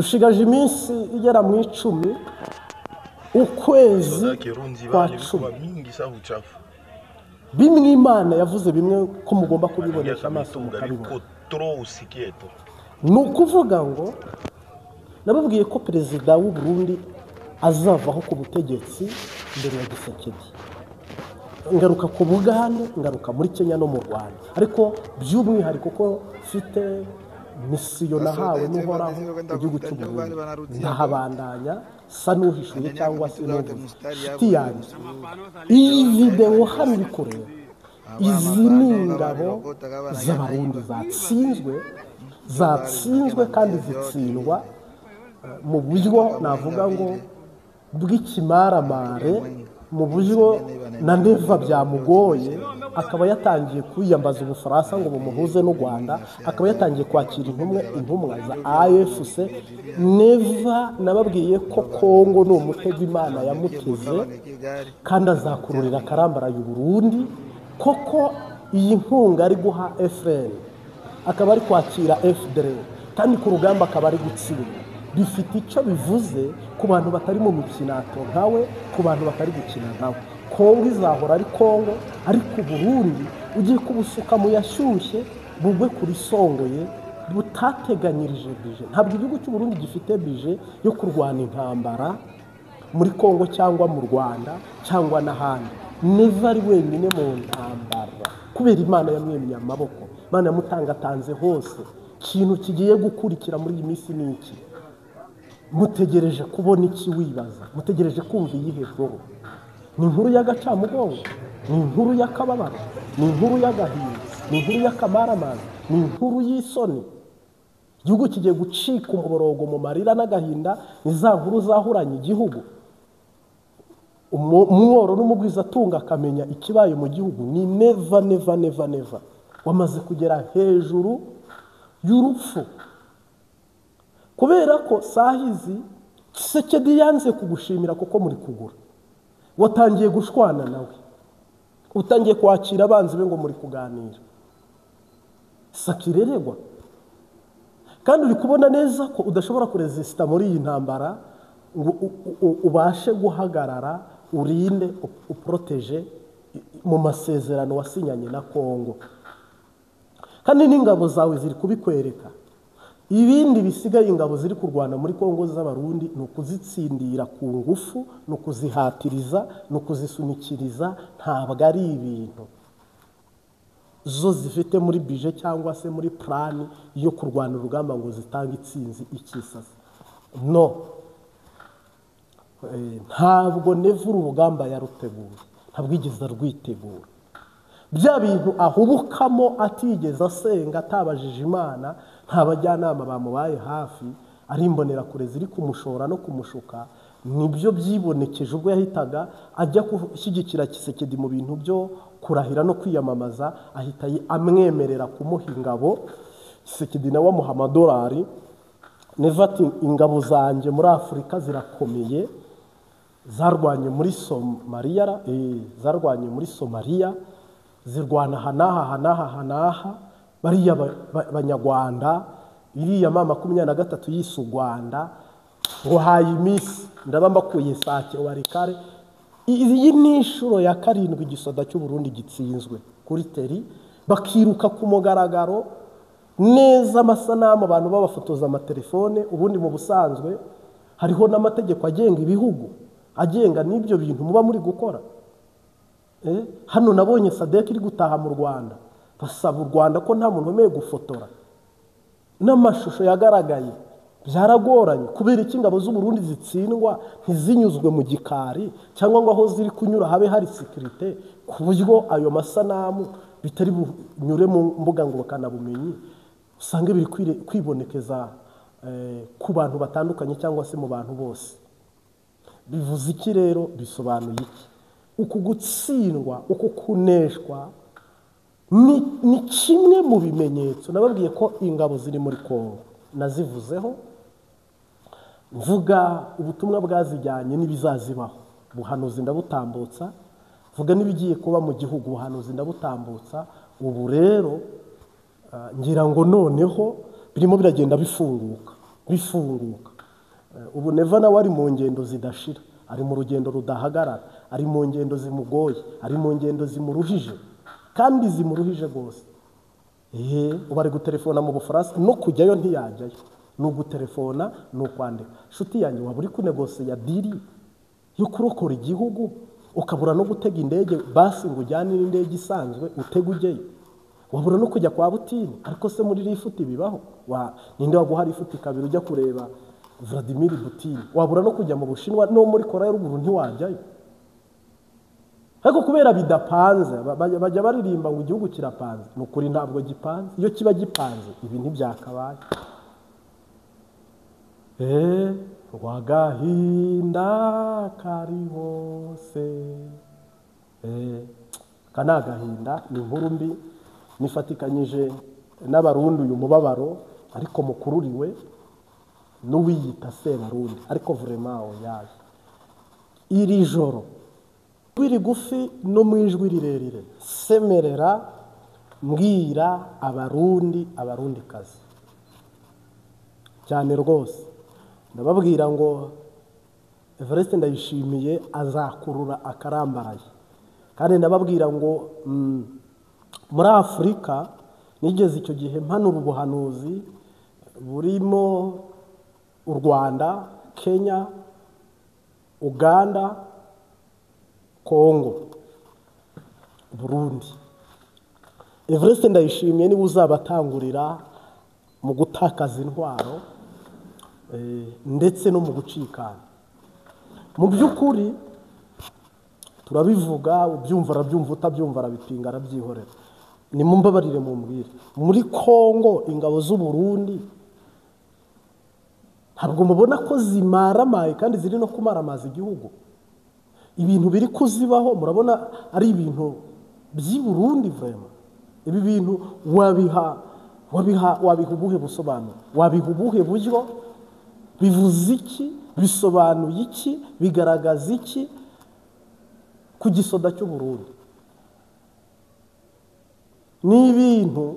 Dushigaje iminsi igera mu 10 ukwezi Sodake runzi kwa bale 10. bikuwa mingi sa uchafu. Bimwe Imana yavuze, bimwe ko mugomba Banaingia kubibonesha amaso mitunga mukabibona. biko trop usikie tu. Ni ukuvuga ngo nababwiye ko perezida w'u Burundi azavaho ku butegetsi mbere ya Tshisekedi. Ngaruka ku Bugande, ngaruka muri Kenya no mu Rwanda, ariko by'umwihariko ko mfite mission nahawe n'Uhoraho mu gihugu cy'u Burundi, ndahabandanya sa n'uhishuye cyangwa se n'uvuze. Nshuti yanjye, iyi videwo hano uri kureba, izi ni ingabo z'Abarundi zatsinzwe, zatsinzwe kandi zitsindwa mu buryo navuga ngo bw'ikimaramare, mu buryo na Neva byamugoye, akaba yatangiye kwiyambaza Ubufaransa ngo bumuhuze n'u Rwanda, akaba yatangiye kwakira intumwa za AFC. Neva nababwiye ko Kongo ni umutego Imana yamuteze, kandi azakururira akarambaraye Burundi, koko iyi nkunga ari guha FRN, akaba ari kwakira FDL, kandi ku rugamba akaba ari gutsinda. Bifite icyo bivuze ku bantu batari mu mikinato nkawe, ku bantu batari gukina nkawe. Kongo izahora ari Kongo, ariko Burundi ugiye kubusuka mu yashyushye bugwe kuri songoye butateganyirije budget. Ntabwo igihugu cy'u Burundi gifite budget yo kurwana intambara muri Kongo cyangwa mu Rwanda cyangwa n'ahandi. Neva ari wenyine mu ntambara kubera Imana yamwemye amaboko, Imana yamutangatanze hose. Ikintu kigiye gukurikira muri iyi minsi ni iki? Mutegereje kubona iki wibaza? Mutegereje kumva iyihe nkuru? Ni inkuru y'agacamugongo? Ni inkuru y'akababaro? Ni inkuru y'agahinda? Ni inkuru y'akamaramaza? Ni inkuru y'isoni? Igihugu kigiye gucika umuborogo mu marira n'agahinda. Ni za nkuru zahuranye igihugu. Umworo n'umugwizatunga akamenya ikibaye mu gihugu. Ni Neva, Neva, Neva, Neva wamaze kugera hejuru y'urupfu, kubera ko sahizi Tshisekedi yanze kugushimira kuko muri kugura. Watangiye gushwana nawe, utangiye kwakira abanzi be ngo muri kuganira sakireregwa, kandi uri kubona neza ko udashobora kurezisita muri iyi ntambara ngo ubashe guhagarara, urinde, uproteje mu masezerano wasinyanye na Kongo. Kandi n'ingabo zawe ziri kubikwereka. Ibindi bisigaye ingabo ziri kurwana muri Kongo z'Abarundi ni ukuzitsindira ku ngufu, ni ukuzihatiriza, ni ukuzisunikiriza. Ntabwo ari ibintu zo zifite muri budget cyangwa se muri plan yo kurwana urugamba ngo zitange itsinzi ikisasa. No, ntabwo Neva urugamba yaruteguye, ntabwo yigeze arwitegura. Bya bintu ahubukamo atigeze asenga, atabajije Imana, nta bajyanama bamubaye hafi, ari imbonerakure ziri kumushora no kumushuka. Nibyo byibonekeje ubwo yahitaga ajya gushyigikira Tshisekedi mu bintu byo kurahira no kwiyamamaza, ahita amwemerera kumuha ingabo. Tshisekedi nawe amuha amadolari. Neva ati ingabo zanjye muri Afurika zirakomeye, zarwanye muri Somaliya, zarwanye muri Somaliya, zirwana aha n'aha aha n'aha aha n'aha, bariya Banyarwanda, iriya ma 23 yise u Rwanda, ngo haye iminsi ndaba mbakuye Sake Warikare. Iyi ni inshuro ya 7 igisoda cy'u Burundi gitsinzwe kuri teri, bakiruka ku mugaragaro neza, amasanamu abantu babafotoza amatelefone. Ubundi mu busanzwe hariho n'amategeko agenga ibihugu, agenga n'ibyo bintu muba muri gukora. Hano nabonye Sadek iri gutaha mu Rwanda, basaba u Rwanda ko nta muntu wemewe gufotora n'amashusho yagaragaye. Byaragoranye kubera iki ingabo z'u Burundi zitsindwa ntizinyuzwe mu gikari, cyangwa ngo aho ziri kunyura habe hari sécurité, ku buryo ayo masanamu bitari bunyure mu mbuga ngo bakanabumenyi, usange biri kwibonekeza ku bantu batandukanye cyangwa se mu bantu bose. Bivuze iki rero? Bisobanuye iki? Uku gutsindwa, uku kuneshwa ni kimwe mu bimenyetso. Nababwiye ko ingabo ziri muri Kongo nazivuzeho, mvuga ubutumwa bwazijyanye n'ibizazibaho, ubuhanuzi ndabutambutsa, mvuga n'ibigiye kuba mu gihugu, ubuhanuzi ndabutambutsa. Ubu rero ngira ngo noneho birimo biragenda bifunguka, bifunguka. Ubu Neva nawe ari mu ngendo zidashira, ari mu rugendo rudahagarara, ari mu ngendo zimugoye, ari mu ngendo zimuruhije, kandi zimuruhije rwose. Ubu ari gutelefona mu Bufaransa, no kujyayo ntiyajyayo, ni ugutelefona, ni ukwandika. Nshuti yanjye, waba uri kunegosiya diri yo kurokora igihugu, ukabura no gutega indege, basi ngo ujyane n'indege isanzwe utege ujyeyo, wabura no kujya kwa Butini. Ariko se muri lifuti bibaho? Ninde waguha lifuti kabiri ujya kureba Vladimir Putin? Wabura no kujya mu Bushinwa, no muri Korea ruguru ntiwajyayo. Ariko kubera bidapanze, bajya baririmba ngo igihugu kirapanze. Ni ukuri ntabwo gipanze. Iyo kiba gipanze ibi ntibyakabaye. Rwagahinda kari hose. Aka ni agahinda, ni inkuru mbi. Nifatikanyije n'Abarundi uyu mubabaro, ariko mukururiwe n'uwiyita Sebarundi, ariko vraiment oyaye. Iri joro rigufi no mu ijwi rirerire semerera mbwira Abarundi, Abarundikazi cyane rwose. Ndababwira ngo Evariste Ndayishimiye azakurura akarambaraye. Kandi ndababwira ngo muri Afurika nigeze icyo gihe mpanura ubuhanuzi burimo u Rwanda, Kenya, Uganda, Kongo, Burundi. Evariste Ndayishimiye niwe uzabatangurira mu gutakaza intwaro ndetse no mu gucikana. Mu by'ukuri turabivuga, ubyumva arabyumva, utabyumva arabipinga, arabyihorera. Nimumbabarire mumbwire, muri Kongo ingabo z'u Burundi ntabwo mubona ko zimaramaye kandi ziri no kumaramaza igihugu? Ibintu biri kuzibaho murabona ari ibintu by'i Burundi vraiment. Ibi bintu wabiha ubuhe busobanuro? Wabiha ubuhe buryo? Bivuze iki? Bisobanuye iki? Bigaragaza iki ku gisoda cy'u Burundi? Ni ibintu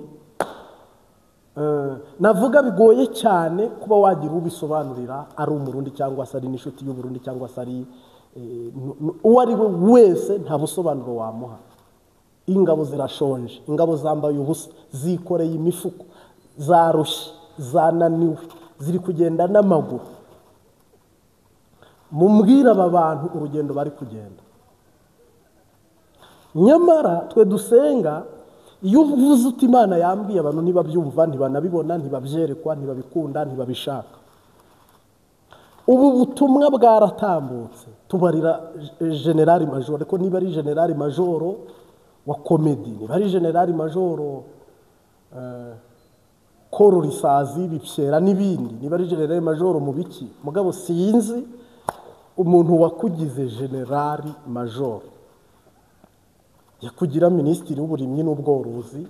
navuga bigoye cyane kuba wagira ubisobanurira ari Umurundi cyangwa se ari n'inshuti y'u Burundi cyangwa se ari uwo ari we wese, nta busobanuro wamuha. Ingabo zirashonje, ingabo zambaye ubusa, zikoreye imifuko, zarushye, zananiwe, ziri kugenda n'amaguru. Mumbwira aba bantu urugendo bari kugenda. Nyamara twe dusenga, iyo uvuze uti Imana yambwiye, abantu ntibabyumva, ntibanabibona, ntibabyerekwa, ntibabikunda, ntibabishaka. Ubu butumwa bwaratambutse, tubarira General Major, ariko niba ari General Major wa komedi, niba ari General Major korora isazi bipyera n'ibindi, niba ari General Major mu biki, mugabo sinzi umuntu wakugize General Major, yakugira minisitiri w'uburimyi n'ubworozi,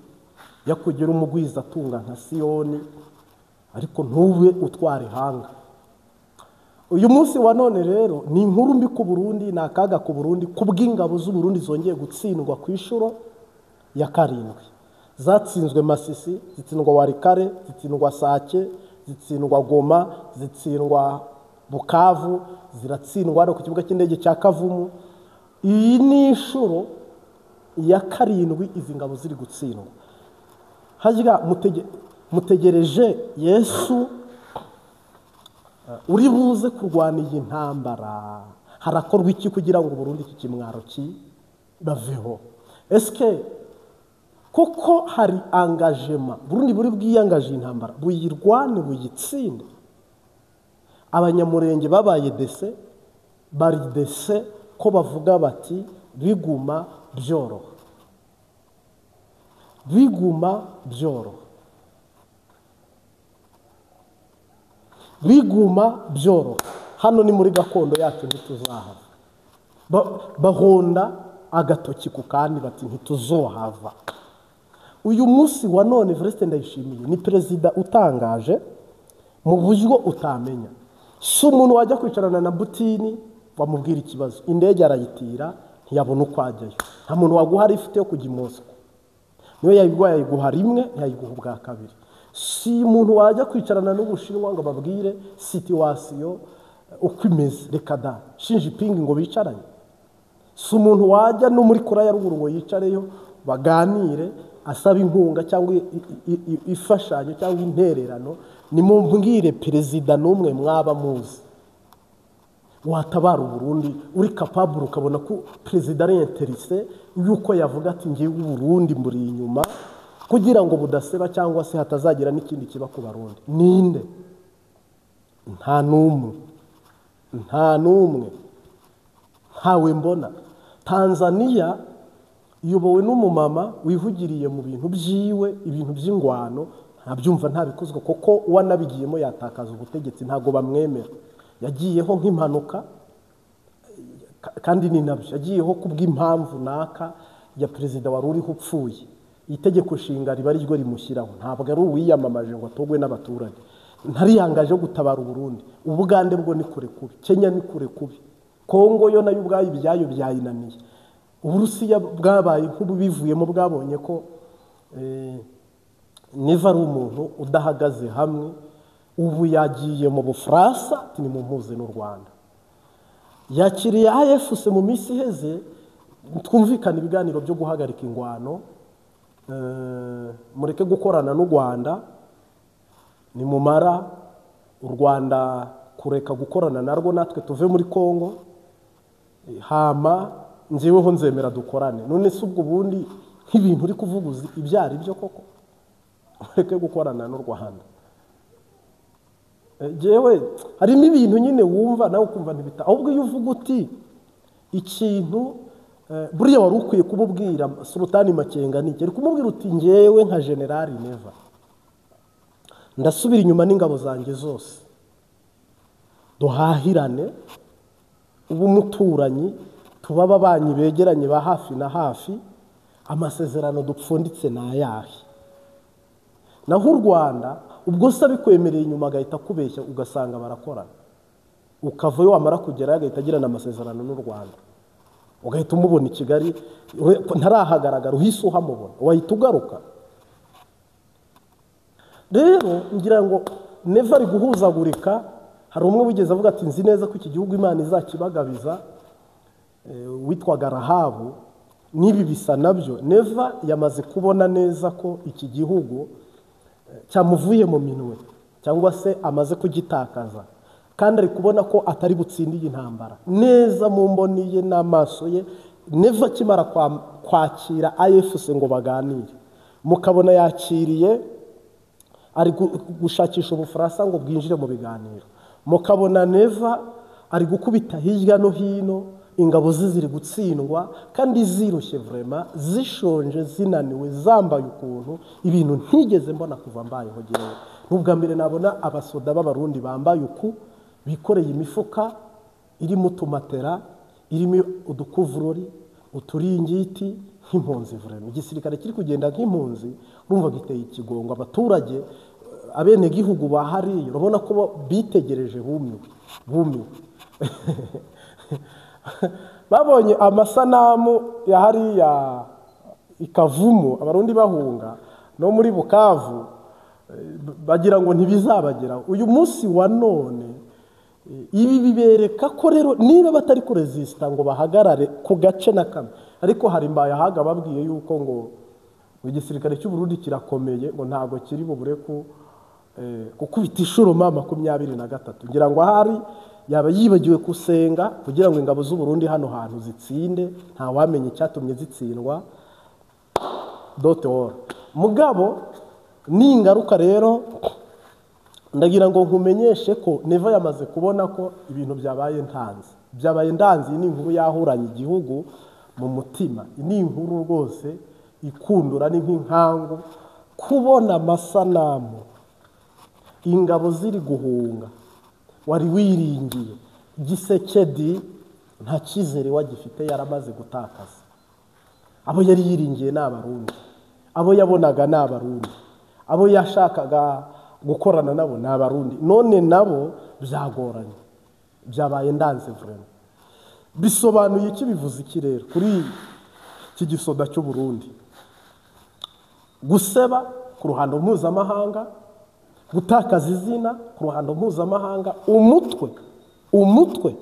yakugira umugwiza atunga nka Siyoni, ariko ntube utwara ihanga. Uyu munsi wa none rero ni inkuru mbi ku Burundi, ni akaga ku Burundi, kubw'ingabo z'u Burundi zongeye gutsindwa ku ishuro ya 7. Zatsinzwe Masisi, zitsindwa Warikare, zitsindwa Sake, zitsindwa Goma, zitsindwa Bukavu, ziratsindwa no ku kibuga cy'indege cya Kavumu. Iyi ni inshuro ya 7 izi ngabo ziri gutsindwa. Hajya mutegereje Yesu uri buze kurwana iyi ntambara. Harakorwa iki kugira ngo Burundi iki kimwaro kibaveho? Eske kuko hari engagement Burundi buri bwiyangaje intambara, buyirwane buyitsinde? Abanyamurenge babaye dese, bari dese ko bavuga bati biguma byoroha, biguma byoroha, biguma byoroha. Hano ni muri gakondo yacu, ntituzahava. Bahonda agatoki ku kandi bati ntituzohava. Uyu munsi wa none Evariste Ndayishimiye ni perezida utangaje mu buryo utamenya. Si umuntu wajya kwicarana na Butini wamubwira ikibazo, indege arayitira ntiyabona uko ajyayo. Nta muntu waguha lift yo kujya i Moscow, niyo yayiguha yayiguha rimwe, ntiyayiguha ubwa kabiri. Si umuntu wajya kwicarana n'Ubushinwa ngo babwire situation uko imeze. Reka da, Xi Jinping ngo bicaranye, si umuntu wajya no muri Korea ya ruguru ngo yicareyo baganire asaba inkunga cyangwa ifashanyo cyangwa intererano. Nimumbwire perezida n'umwe mwaba muzi watabara Uburundi uri capable, ukabona ko perezida ari intéressé yuko yavuga ati ngiye Uburundi muri inyuma kugira ngo budaseba cyangwa se hatazagira n'ikindi kiba ku Barundi. Ninde? Nta n'umwe, nta n'umwe, ntawe mbona. Tanzania iyobowe n'umumama wihugiriye mu bintu byiwe, ibintu by'ingwano, ntabyumva, ntabikozwa, kuko uwanabigiyemo yatakaza ubutegetsi, ntago bamwemera. Yagiyeho nk'impanuka, kandi ni nabyo yagiyeho kubw'impamvu naka ya perezida wari uriho upfuye. Itegeko nshinga riba ryo rimushyiraho, ntabwo ari uwiyamamaje ngo atogwe n'abaturage. Ntariyangaje gutabara Uburundi. Ubugande bwo ni kure kubi, Kenya ni kure kubi, Kongo yo nayo ubwayo ibyayo byayinaniye. Uburusiya bwabaye nk'ububivuyemo, bwabonye ko Neva ari umuntu udahagaze hamwe. Ubu yagiye mu Bufaransa ni mu mpuze n'u Rwanda, yakiriye AFC mu minsi iheze, twumvikana ibiganiro byo guhagarika ingwano, mureke gukorana n'u Rwanda, nimumara u Rwanda kureka gukorana narwo natwe tuve muri Kongo, hama njyeweho nzemera dukorane. None se ubwo bundi nk'ibintu uri kuvuguza ibyari byo koko, mureke gukorana n'u Rwanda? Jewe harimo ibintu nyine wumva nawe ukumva ntibita. Ahubwo iyo uvuga uti ikintu buriya wari ukwiye kumubwira Sultani Makenga, ni uri kumubwira uti ngewe nka General Neva ndasubira inyuma n'ingabo zanjye zose, duhahirane, ubu muturanyi, tuba ababanyi begeranye ba hafi na hafi, amasezerano dupfunditse ni ayahe? Naho u Rwanda ubwo se abikwemereye inyuma agahita akubeshya, ugasanga barakorana, ukavayo wamara kugerayo agahita agirana amasezerano n'u Rwanda, ugahita umubona i Kigali ntarahagaragara, uhise uhamubona, wahita ugaruka. Rero ngira ngo Neva ari guhuzagurika. Hari umwe wigeze avuga ati nzi neza ko iki gihugu Imana izakibagabiza, witwaga Rahabu. N'ibi bisa nabyo, Neva yamaze kubona neza ko iki gihugu cyamuvuye mu minwe, cyangwa se amaze kugitakaza, kandi ari kubona ko atari butsinde iyi ntambara neza mu mboni ye n'amaso ye. Neva akimara kwakira AFC ngo baganire, mukabona yakiriye ari gushakisha Ubufaransa ngo bwinjire mu biganiro, mukabona Neva ari gukubita hirya no hino, ingabo ze ziri gutsindwa kandi zirushye vraiment, zishonje, zinaniwe, zambaye ukuntu ibintu ntigeze mbona kuva mbayeho jyewe. N'ubwa mbere nabona abasoda b'Abarundi bambaye uku, bikoreye imifuka irimo utumatera, irimo udukuvurori, uturingiti, nk'impunzi vraiment. Igisirikare kiri kugenda nk'impunzi, urumva giteye ikigongo abaturage, abenegihugu bahariye, urabona ko bitegereje bumiwe. Babonye amasanamu ya hariya ikavumu Abarundi bahunga no muri Bukavu, bagira ngo ntibizabageraho. Uyu munsi wa none ibi bibereka ko rero niba batari kuresista ngo bahagarare ku gace na kamwe. Ariko hari Mbayahaga babwiye yuko ngo igisirikare cy'u Burundi kirakomeye, ngo ntago kiri bubure ku gukubita inshuro 23. Ngira ngo ahari yaba yibagiwe gusenga kugira ngo ingabo z'u Burundi hano hantu zitsinde, nta wamenye icyatumye zitsindwa. .org. Mugabo ningaruka rero ndagira ngo nkumenyeshe ko Neva yamaze kubona ko ibintu byabaye ntanzi, byabaye ndanzi. Ni inkuru yahuranye igihugu mu mutima, ni inkuru rwose ikundura, ni nk'inkangu kubona amasanamu ingabo ziri guhunga wari wiringiye. Gisekedi nta cyizere wagifite, yaramaze gutakaza. Abo yari yiringiye ni Abarundi, abo yabonaga ni Abarundi, abo yashakaga gukorana nabo ni Abarundi, none nabo byagoranye, byabaye ndanze vraiment. Bisobanuye iki, bivuze iki rero kuri iki gisoda cy'u Burundi? Guseba ku ruhando mpuzamahanga, gutakaza izina ku ruhando mpuzamahanga, umutwe Umutwe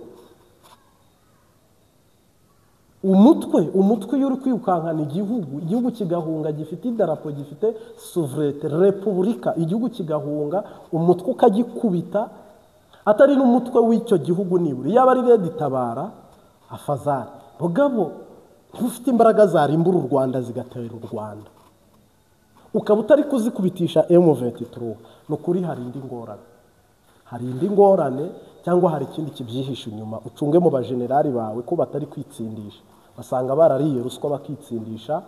iyo uri kwirukankana igihugu kigahunga, gifite idarapo, gifite souveraineté, repubulika, igihugu kigahunga, umutwe ukagikubita, atari n'umutwe w'icyo gihugu nibura yaba ari Red Tabara afazari mugabo ufite imbaraga zarimbura u Rwanda zigatera u Rwanda, ukaba utari kuzikubitisha M23, nukuri hari indi ngorane, hari indi ngorane cyangwa hari ikindi kibyihishe inyuma. Ucunge mu bajenerali bawe ko batari kwitsindisha, basanga barariye ruswa bakitsindisha.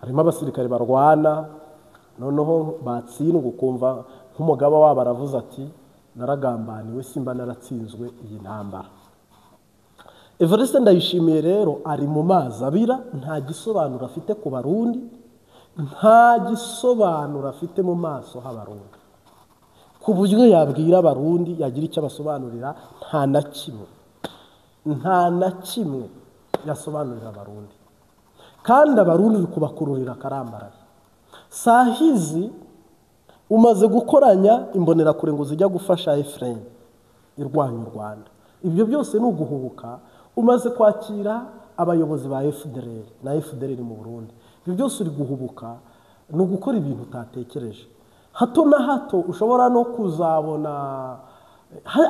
Harimo abasirikare barwana noneho batsindwa, ukumva nk'umugaba wabo aravuze ati naragambaniwe, simba naratsinzwe iyi ntambara. Evariste Ndayishimiye rero ari mu mazi abira, nta gisobanuro afite ku Barundi, nta gisobanuro afite mu maso h'Abarundi, ku buryo yabwira Abarundi yagira icyo abasobanurira, nta na kimwe, nta na kimwe yasobanurira Abarundi. Kandi Abarundi uri kubakururira akarambaraye. Sahizi umaze gukoranya imbonerakure ngo zijya gufasha Efrem irwanya u Rwanda, ibyo byose ni uguhubuka. Umaze kwakira abayobozi ba FDLR na FDLR mu Burundi, ibyo byose uri guhubuka, ni ugukora ibintu utatekereje. Hato na hato ushobora no kuzabona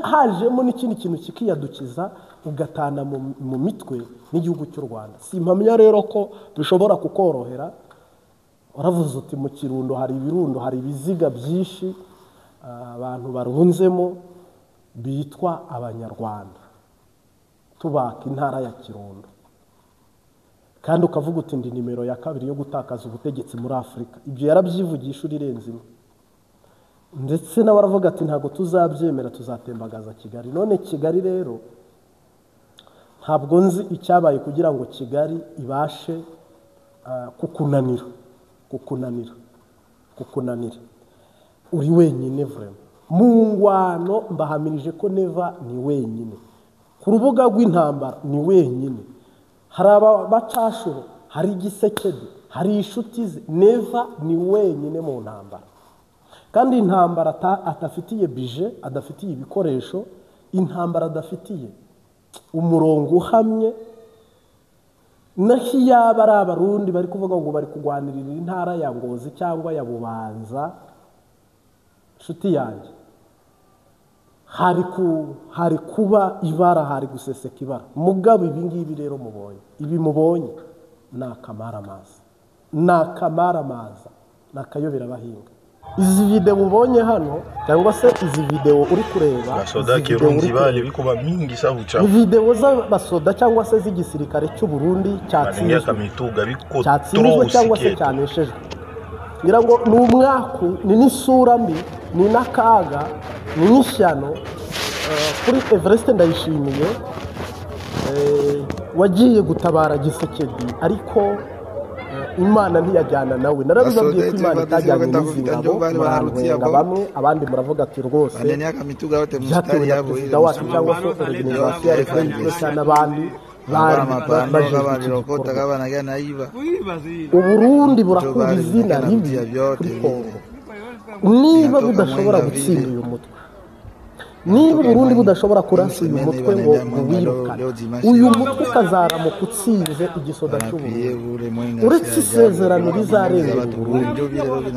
hajemo n'ikindi kintu kikiyadukiza, ugatana mu mitwe n'igihugu cy'u Rwanda. Si impamya rero ko bishobora kukorohera. Waravuze uti mu Kirundo hari ibirundo, hari ibiziga byinshi abantu barunzemo bitwa Abanyarwanda, tubaka intara ya Kirundo, kandi ukavuga uti ndi nimero ya kabiri yo gutakaza ubutegetsi muri Afurika. Ibyo yarabyivugisha urirenze imwe, ndetse nawe aravuga ati ntabwo tuzabyemera, tuzatembagaza Kigali. None Kigali rero ntabwo nzi icyabaye kugira ngo Kigali ibashe kukunanira, kukunanira. Uri wenyine vraiment mu ngwano. Mbahamirije ko Neva ni wenyine ku rubuga rw'intambara, ni wenyine. Hari abacashuro, hari Gisekedi, hari inshuti ze. Neva ni wenyine mu ntambara, kandi intambara atafitiye bije, adafitiye ibikoresho, intambara adafitiye umurongo uhamye. Naho yaba ari Abarundi bari kuvuga ngo bari kugwanirira intara ya Ngozi cyangwa ya Bubanza, inshuti yanjye, hari kuba ibara, hari guseseka ibara. Mugabo ibi ngibi rero mubonye, ibi mubonye ni akamaramaza, ni akamaramaza, ni akayobera abahinga. Izi video ubonye hano cyangwa se izi video uri kureba, Basoda Kirundi bale biko mingi sa buchafu, ni video z'abasoda cyangwa se z'igisirikare cy'u Burundi cyatsinzwe cyangwa se cyaneshejwe. Ngira ngo ni umwaku, ni n'isura mbi, ni n'akaga, ni n'ishyano kuri Evariste Ndayishimiye wagiye gutabara Gisekedi, ariko Imana ntiyajyana nawe. Narabibabwiye ko Imana itajyanye n'izi ngabo, murantwenga bamwe, abandi muravuga ati rwose byatewe na perezida wacu cyangwa se organization ya FDL n'abandi bari bajejwe iki gikorwa. Uburundi burakura izina ribi kuri Kongo. Niba budashobora gutsinda uyu mutwe, niba Uburundi budashobora kurasa uyu mutwe ngo wirukane, uyu mutwe ukazaramuka utsinze igisoda cy'Uburundi, uretse isezerano rizarengera Uburundi.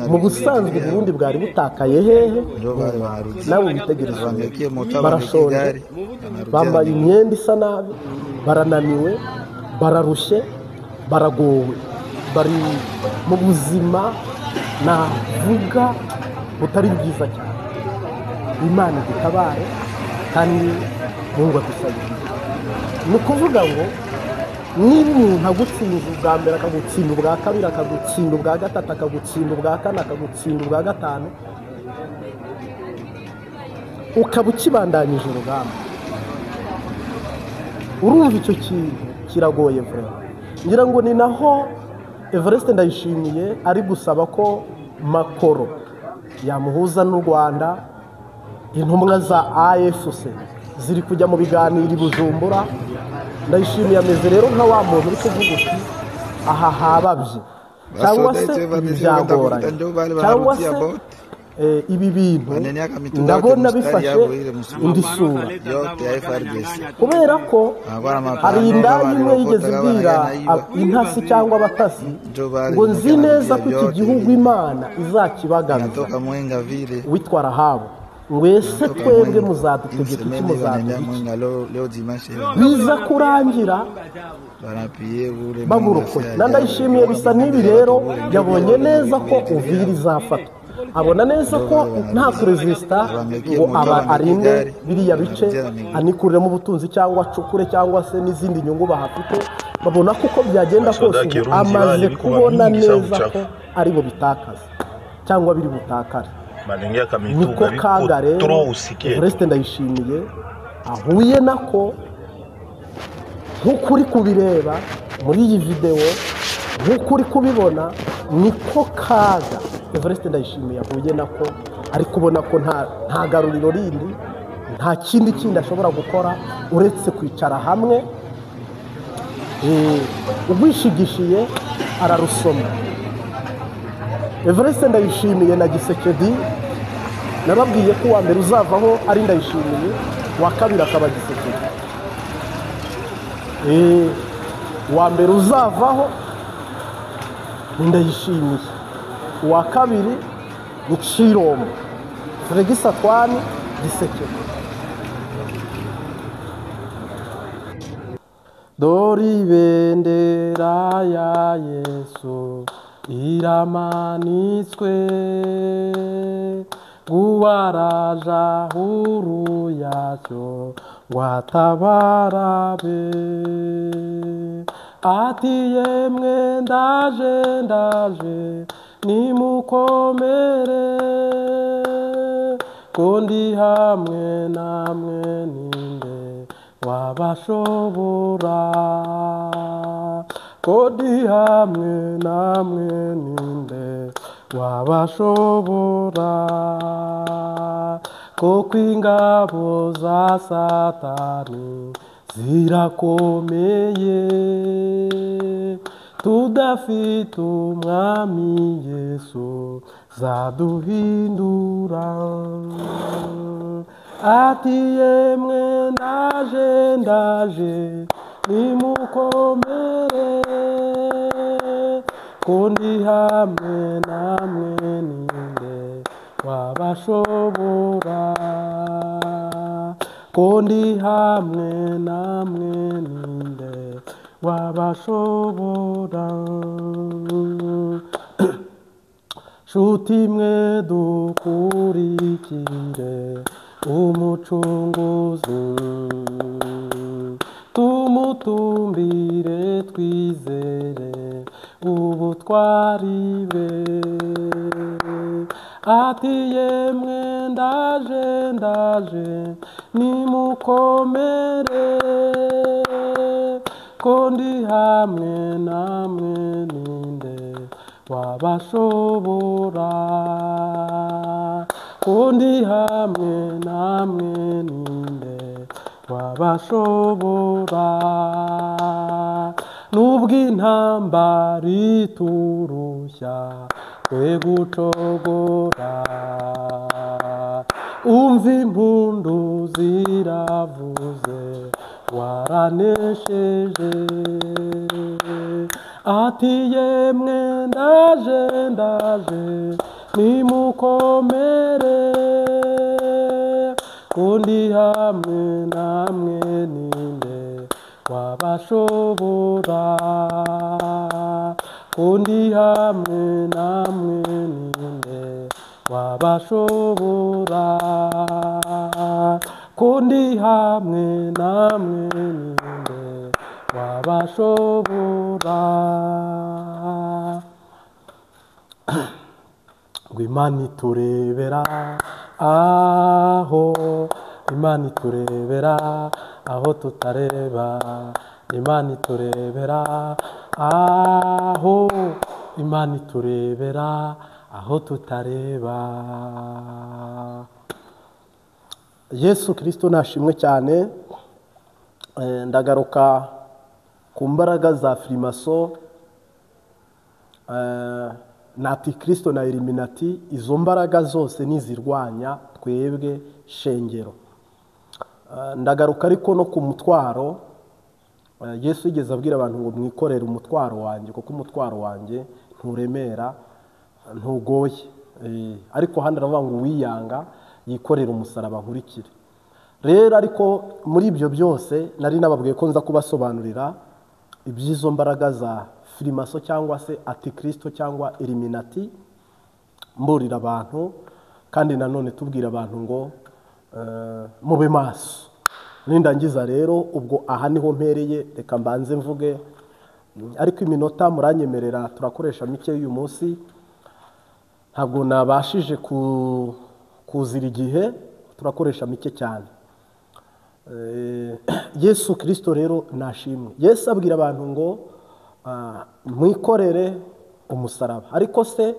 Mu busanzwe Uburundi bwari butakaye hehe? Nawe witegereze, barashonje, bambaye imyenda isa nabi, barananiwe, bararushye, baragowe, bari mu buzima navuga butari bwiza cyane. Imana idutabare kandi Mungu adusabire. Ni ukuvuga ngo niba umuntu agutsinze ubwa mbere, akagutsinda ubwa kabiri, akagutsinda ubwa gatatu, akagutsinda ubwa kane, akagutsinda ubwa gatanu, ukaba ukibandanyije urugamba, urumva icyo kintu kiragoye vraiment. Ngira ngo ni naho Evariste Ndayishimiye ari gusaba ko Makoro yamuhuza n'u Rwanda. Intumwa za AFC ziri kujya mu biganiro i Bujumbura. Ndayishimiye ameze rero nka wa muntu uri kuvuga uti aha hababye, cyangwa se ibi byagoranye, cyangwa se Ibi bintu Baneniaka mituka yote ndabona mstari bifashe yabo ile msuri indi sura, yote ya FRDC kubera ko banakuwa na hari mapanga indaya imwe yigeze walirokota ibwira banaiba intasi cyangwa abatasi njo bali ngo nzi neza ko iki vyote gihugu vile Imana izakibagabiza. inatoka Mwenga vile Witwa Rahabu, ngo ese inatoka twebwe Mwenga muzadutegeka iki, imsemeni muzaduha wanaendea iki? Mwenga leo dimanche Biza kurangira banapie ule Mwenga bamurokoye. si Na ajabu Ndayishimiye bisa n'ibi rero, yabonye neza ko Uvira izafatwa, abona neza njo ko bale nta wanapiga kurezisita abangaikie ngo moto aba abangaikie arinde gari biriya bice, banakujia na miguu. anikuriremo ubutunzi cyangwa acukure cyangwa se n'izindi nyungu bahafite. Babona ko uko byagenda kose Basoda ubu Kirundi amaze bale biko kubona bamingi sa neza ko buchafu ari bubitakaze cyangwa biri butakare. Banengiaka Niko mituka biko kaga rero trop usikie. Evariste Ndayishimiye ahuye nako, nk'uko uri kubireba muri iyi videwo, nk'uko uri kubibona, niko kaga Evariste Ndayishimiye ahuye nako. Ari kubona ko nta garuriro rindi, nta kindi kindi ashobora gukora uretse kwicara hamwe. Urwishigishiye ararusoma. Evariste Ndayishimiye na Gisekedi, nababwiye ko uwa mbere uzavaho ari Ndayishimiye, uwa kabiri akaba Gisekedi. Uwa mbere uzavaho ni Ndayishimiye, uwa kabiri ni Cirombo Fregis Antoine Gisekedi. Dore ibendera ya Yesu iramanitswe, guwaraja huru yacyo ngo atabarabe. Ati yemwe ndaje ndaje, nimukomere, ko ndi hamwe namwe, ninde wabashobora? Ko ndi hamwe namwe, ninde wabashobora? Kuko ingabo za Satani zirakomeye, tudafite umwami Yesu zaduhindura. Ati yemwe ndaje ndaje, nimukomere, ko ndi hamwe namwe, ninde wabashobora? Ko ndi hamwe namwe, ninde wabashobora? Nshuti mwe dukurikire umucunguzi, tumutumbire twizere ubutwari bwe. Ati yemwe ndaje ndaje, nimukomere, ko ndi hamwe namwe, ninde wabashobora? Ko ndi hamwe namwe, ninde wabashobora? Nubwo intambara iturushya twe gucogora, umva impundu ziravuze waranesheje. Ati yemwe ndaje ndaje, nimukomere, ko ndi hamwe namwe, ninde wabashobora? Ko ndi hamwe namwe, ninde wabashobora? Ko ndi hamwe namwe, ninde wabashobora? Ngo Imana iturebera aho, Imana iturebera aho tutareba, Imana iturebera aho, Imana iturebera aho tutareba. Yesu Kristo nashimwe cyane. Ndagaruka ku mbaraga za firimaso. na antikristo na Illuminati. Izo mbaraga zose nizirwanya twebwe shengero. Ndagaruka ariko no ku mutwaro. Yesu yigeze abwira abantu ngo mwikorere umutwaro wanjye, kuko umutwaro wanjye nturemera, ntugoye. Ariko hano aravuga ngo uwiyanga yikorere umusaraba nkurikire. Rero ariko muri ibyo byose nari nababwiye ko nza kubasobanurira iby'izo mbaraga za firimaso cyangwa se antikristo cyangwa Illuminati, mburira abantu kandi nanone tubwira abantu ngo mube maso. Nindangiza rero ubwo aha niho mpereye, reka mbanze mvuge, ariko iminota muranyemerera turakoresha mike y'uyu munsi, ntabwo nabashije kuzira igihe, turakoresha mike cyane. Yesu Kristo rero nashimwe. Yesu abwira abantu ngo mwikorere umusaraba, ariko se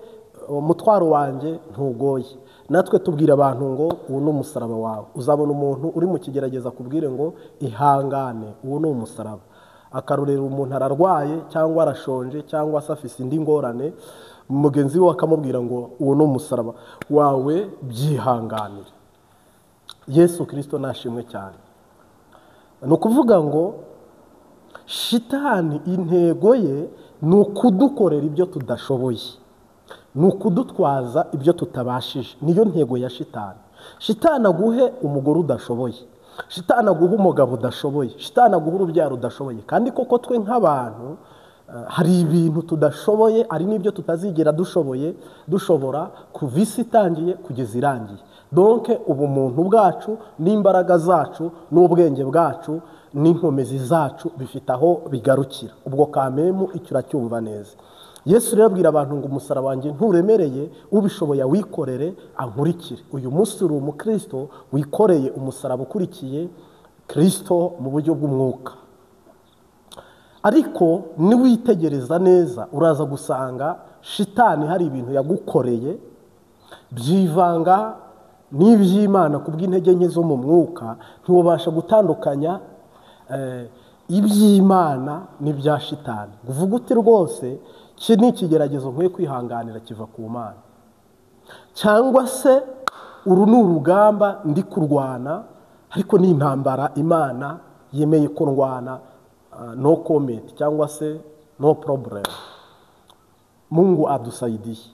umutwaro wanjye ntugoye. Natwe tubwira abantu ngo uwo ni umusaraba wawe. Uzabona umuntu uri mu kigerageza kubwire ngo ihangane, uwo ni umusaraba. Akarorera umuntu ararwaye cyangwa arashonje cyangwa se afise indi ngorane, mugenzi we akamubwira ngo uwo ni umusaraba wawe, byihanganire. Yesu Kristo nashimwe cyane. Ni ukuvuga ngo shitani intego ye ni ukudukorera ibyo tudashoboye, ni ukudutwaza ibyo tutabashije. Niyo ntego ya shitani. Shitani aguhe umugore udashoboye, shitani aguhe umugabo udashoboye, shitani aguhe urubyaro udashoboye. Kandi koko twe nk'abantu hari ibintu tudashoboye, hari n'ibyo tutazigera dushoboye, dushobora kuva isi itangiye kugeza irangiye. Donc ubumuntu bwacu n'imbaraga zacu n'ubwenge bwacu n'inkomezi zacu bifite aho bigarukira. Ubwo kamemu icyo uracyumva neza. Yesu rero abwira abantu ngo umusaraba wanjye nturemereye, ubishoboye awikorere ankurikire. Uyu munsi uri umukristo wikoreye umusaraba ukurikiye Kristo mu buryo bw'umwuka. Ariko niwitegereza neza uraza gusanga shitani hari ibintu yagukoreye byivanga n'iby'Imana kubw'intege nke zo mu mwuka, ntiwabasha gutandukanya iby'Imana n'ibya shitani. Uvuga uti rwose iki ni ikigeragezo nkwiye kwihanganira kiva ku Mana, cyangwa se uru ni urugamba ndi kurwana, ariko ni intambara Imana yemeye ko ndwana, no comment cyangwa se no problem, Mungu adusaidiye.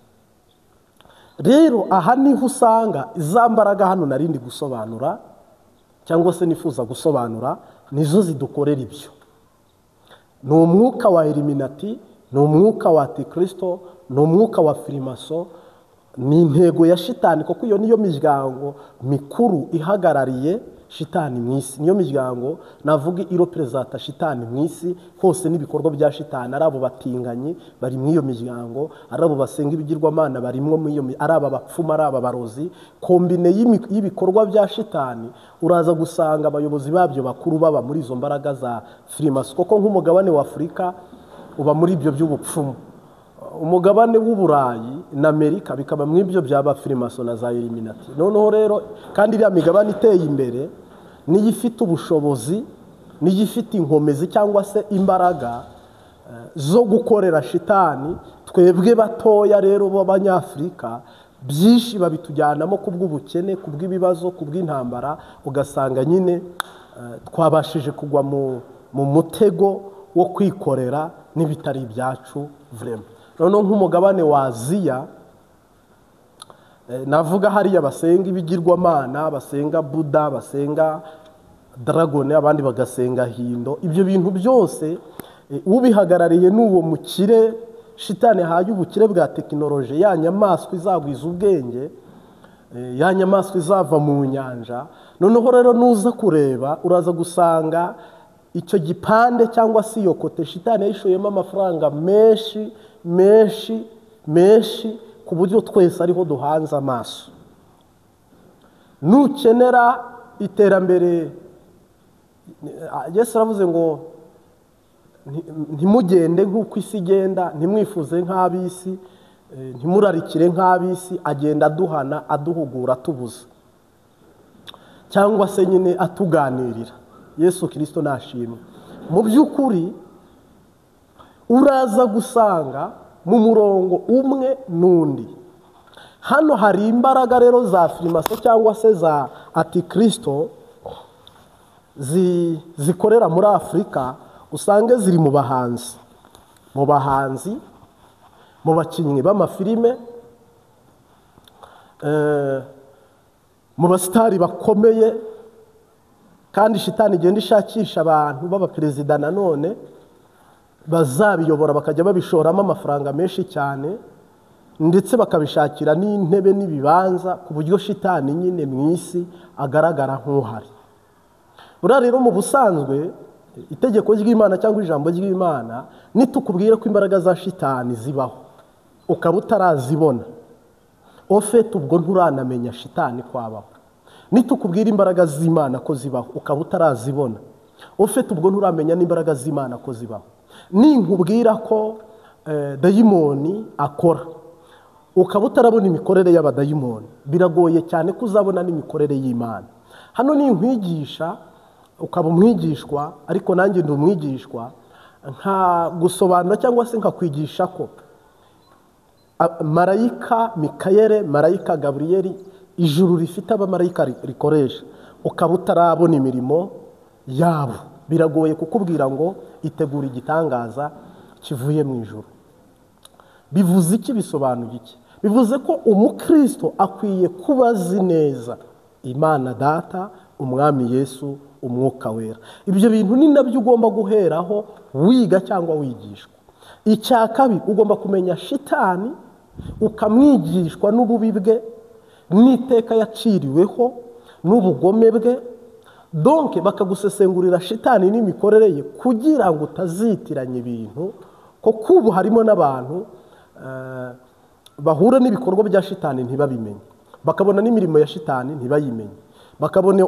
Rero aha niho usanga za mbaraga hano narindi gusobanura cyangwa se nifuza gusobanura, nizo zidukorera ibyo. Ni umwuka wa Illuminati, ni umwuka wa antikristo, ni umwuka wa firimaso, ni intego ya shitani, kuko iyo niyo miryango mikuru ihagarariye shitani mu isi. Niyo miryango navuga irepresenta shitani mu isi hose, n'ibikorwa bya shitani. Ari abo batinganyi bari mu iyo miryango, ari abo basenga ibigirwamana barimwo mu iyo, ari aba bapfuma, ari aba barozi. Kombine y'ibikorwa bya shitani uraza gusanga abayobozi babyo bakuru baba muri izo mbaraga za firimaso, kuko nk'umugabane wa Afurika uba muri ibyo by'ubupfumu, umugabane w'Uburayi na Amerika bikaba mu ibyo byaba firimaso na za Illuminati. Noneho rero kandi iriya migabane iteye imbere niyo ifite ubushobozi, niyo ifite inkomezi cyangwa se imbaraga zo gukorera shitani. Twebwe batoya rero b'Abanyafurika byinshi babitujyanamo kubw'ubukene, kubw'ibibazo, kubw'intambara, ugasanga nyine twabashije kugwa mu mutego wo kwikorera n'ibitari ibyacu vraiment. Noneho nk'umugabane wa Aziya navuga hariya basenga ibigirwamana, basenga Buddha, basenga dragone, abandi bagasenga Hindo. Ibyo bintu byose ubihagarariye n'uwo mukire shitani haye ubukire bwa tekinoloji, ya nyamaswa izagwiza ubwenge, ya nyamaswa izava mu nyanja. Noneho rero nuza kureba uraza gusanga icyo gipande cyangwa se iyo kote shitani yishoyemo amafaranga menshi menshi menshi, ku buryo twese ariho duhanze amaso. Nukenera iterambere, Yesu aravuze ngo ntimugende nk'uko isi igenda, ntimwifuze nk'ab'isi, ntimurarikire nk'ab'isi. Agenda aduhana, aduhugura, atubuza, cyangwa se nyine atuganirira. Yesu Kristo nashimwe. Mu by'ukuri uraza gusanga mu murongo umwe n'undi. Hano hari imbaraga rero za firimaso cyangwa se za antikristo zikorera muri Afurika, usange ziri mu bahanzi, mu bakinnyi b'amafilime, mu basitari bakomeye. Kandi shitani igenda ishakisha abantu b'abaperezida nanone bazabiyobora, bakajya babishoramo amafaranga menshi cyane, ndetse bakabishakira n'intebe n'ibibanza, ku buryo shitani nyine mu isi agaragara nk'uhari. Buriya rero mu busanzwe itegeko ry'Imana cyangwa ijambo ry'Imana nitukubwira ko imbaraga za shitani zibaho ukaba utarazibona, ofete ubwo nturanamenya shitani kwabaho. Nitukubwira imbaraga z'Imana ko zibaho ukaba utarazibona, ofete ubwo nturamenya n'imbaraga z'Imana ko zibaho. Ninkubwira ko dayimoni akora ukaba utarabona imikorere y'abadayimoni, biragoye cyane ko uzabona n'imikorere y'Imana. Hano ninkwigisha ukaba umwigishwa, ariko nanjye ndi umwigishwa, nka gusobanura cyangwa se nkakwigisha ko marayika Mikayeli, marayika Gaburiyeli, ijuru rifite abamarayika rikoresha, ukaba utarabona imirimo yabo, biragoye kukubwira ngo itegura igitangaza kivuye mu ijuru. Bivuze iki? Bisobanuye iki? Bivuze ko umukristo akwiye kuba azi neza Imana Data, Umwami Yesu, Umwuka Wera. Ibyo bintu ni nabyo ugomba guheraho wiga cyangwa wigishwa. Icya kabiri, ugomba kumenya shitani, ukamwigishwa n'ububi bwe n'iteka yaciriweho n'ubugome bwe. Donc bakagusesengurira shitani n'imikorere ye kugira ngo utazitiranya ibintu, kuko ubu harimo n'abantu bahura n'ibikorwa bya shitani ntibabimenye, bakabona n'imirimo ya shitani ntibayimenye, bakabona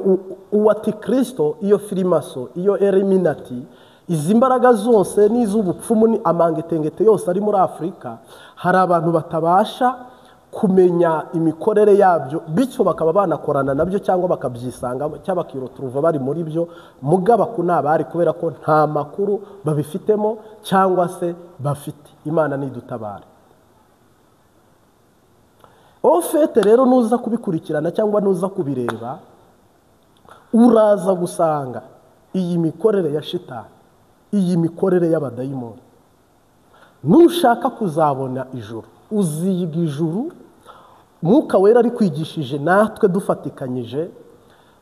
uwatikristo, iyo firimaso, iyo eliminati, izi mbaraga zose n'iz'ubupfumu ni amangetengete yose ari muri Afurika. Hari abantu batabasha kumenya imikorere yabyo, bityo bakaba banakorana nabyo cyangwa bakabyisanga cyangwa bakiroturuva bari muri byo, mugaba kunabari kubera ko nta makuru babifitemo cyangwa se bafite. Imana nidutabare. Ofete rero nuza kubikurikirana cyangwa nuza kubireba, uraza gusanga iyi mikorere ya shitani, iyi mikorere y'abadayimoni. Nushaka kuzabona ijuru, uziga ijuru. Mwuka Wera ari kwigishije natwe dufatikanyije,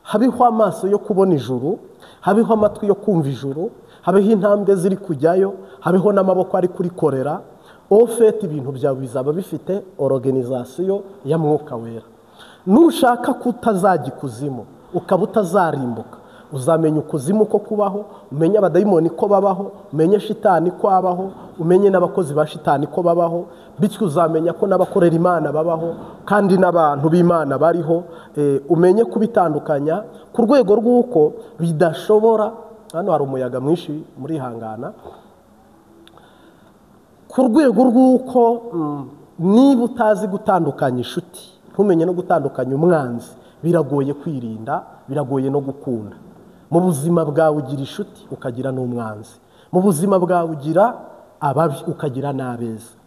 habiho amaso yo kubona ijuru, habiho amatwi yo kumva ijuru, habiho intambwe ziri kujyayo, habiho n'amaboko ari kurikorera. Ofete ibintu byawe bizaba bifite organisation ya Mwuka Wera. Nushaka kutazajya ikuzimu, ukaba utazarimbuka, uzamenya ukuzimu ko kubaho, umenye abadayimoni ko babaho, umenye shitani ko abaho, umenye n'abakozi ba shitani ko babaho, bityo uzamenya ko n'abakorera Imana babaho kandi n'abantu b'Imana bariho. Umenye kubitandukanya ku rwego rw'uko bidashobora. Hano hari umuyaga mwinshi, murihangana. Ku rwego rw'uko niba utazi gutandukanya inshuti, ntumenye no gutandukanya umwanzi, biragoye kwirinda, biragoye no gukunda. Mu buzima bwawe ugira inshuti ukagira n'umwanzi, mu buzima bwawe ugira ababi ukagira n'abeza.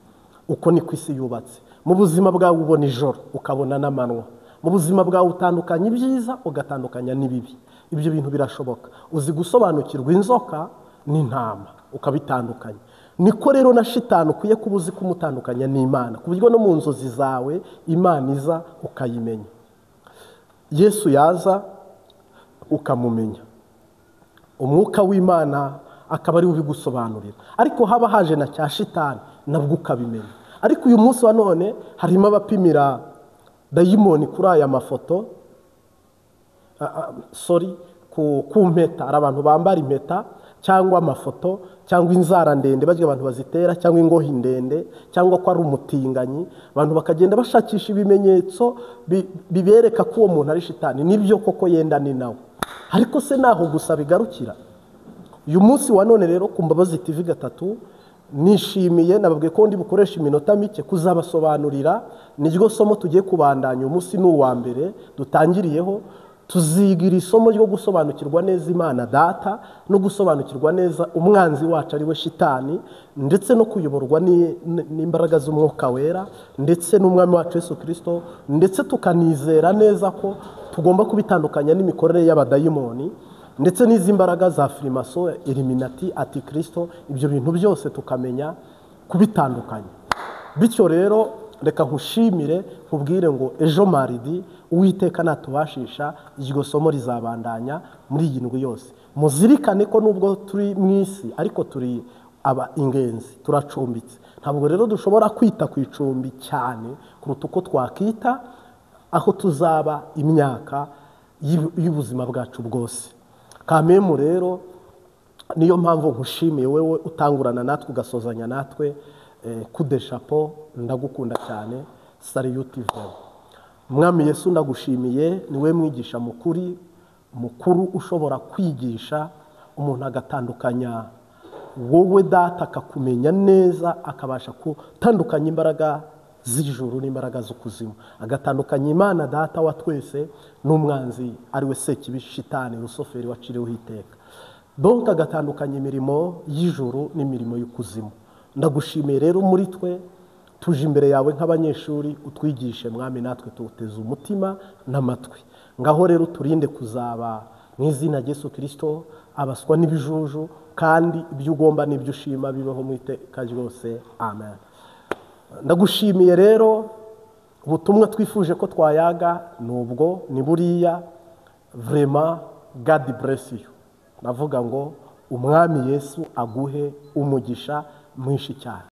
Uko niko isi yubatse. Mu buzima bwawe ubona ijoro ukabona n'amanywa, mu buzima bwawe utandukanya ibyiza ugatandukanya n'ibibi. Ibyo bintu birashoboka. Uzi gusobanukirwa inzoka n'intama ukabitandukanya. Niko rero na shitani ukwiye kuba uzi kumutandukanya n'Imana, ku buryo no mu nzozi zawe Imana iza ukayimenya, Yesu yaza ukamumenya, Umwuka w'Imana akaba ari ubigusobanurira. Ariko haba haje na cya shitani nabwo ukabimenya. Ariko uyu munsi wa none harimo abapimira dayimoni kuri aya mafoto, sorry, ku mpeta. Hari abantu bambara impeta cyangwa amafoto cyangwa inzara ndende barya abantu bazitera, cyangwa ingohi ndende, cyangwa ko ari umutinganyi. Abantu bakagenda bashakisha ibimenyetso bibereka ko uwo muntu ari shitani. Nibyo koko yenda ni nawe, ariko se naho gusa bigarukira. Uyu munsi wa none rero ku Mbabazi TV 3 nishimiye, nababwiye ko ndi bukoresha iminota mike kuzabasobanurira. Niryo somo tugiye kubandanya umunsi ni uwa mbere dutangiriyeho. Tuzigira isomo ryo gusobanukirwa neza Imana Data no gusobanukirwa neza umwanzi wacu ari we Shitani, ndetse no kuyoborwa n'imbaraga z'Umwuka Wera ndetse n'Umwami wacu Yesu Kristo, ndetse tukanizera neza ko tugomba kubitandukanya n'imikorere y'abadayimoni ndetse n'izi mbaraga za Frimaso, Illuminati, Antikristo. Ibyo bintu byose tukamenya kubitandukanya. Bityo rero reka nkushimire, nkubwire ngo ejo maridi Uwiteka natubashisha iryo somo rizabandanya muri iyi ndwi yose. Muzirikane ko nubwo turi mu isi ariko turi aba ingenzi, turacumbitse. Ntabwo rero dushobora kwita ku icumbi cyane kuruta uko twakita aho tuzaba imyaka y'ubuzima bwacu bwose. Kamemu rero niyo mpamvu nkushimiye wewe utangurana natwe ugasozanya natwe. Kude chapeau, ndagukunda cyane. Salute vous. Mwami Yesu ndagushimiye, niwe mwigisha mukuru ushobora kwigisha umuntu agatandukanya wowe Data, akakumenya neza, akabasha gutandukanya imbaraga z'ijuru n'imbaraga z'ukuzimu, agatandukanya Imana Data wa twese n'umwanzi ari we Sekibi, Shitani, Rusoferi waciriweho iteka. Donc agatandukanya imirimo y'ijuru n'imirimo y'ukuzimu. Ndagushimiye rero muri twe tuje imbere yawe nk'abanyeshuri, utwigishe Mwami, natwe tuwuteze umutima n'amatwi. Ngaho rero turinde kuzaba mu izina rya Yesu Kristo abaswa n'ibijuju, kandi ibyo ugomba n'ibyo ushima bibeho mu iteka ryose. Amen. Ndagushimiye rero ubutumwa twifuje ko twayaga nubwo ni buriya. Vraiment God bless you. Navuga ngo Umwami Yesu aguhe umugisha mwinshi cyane.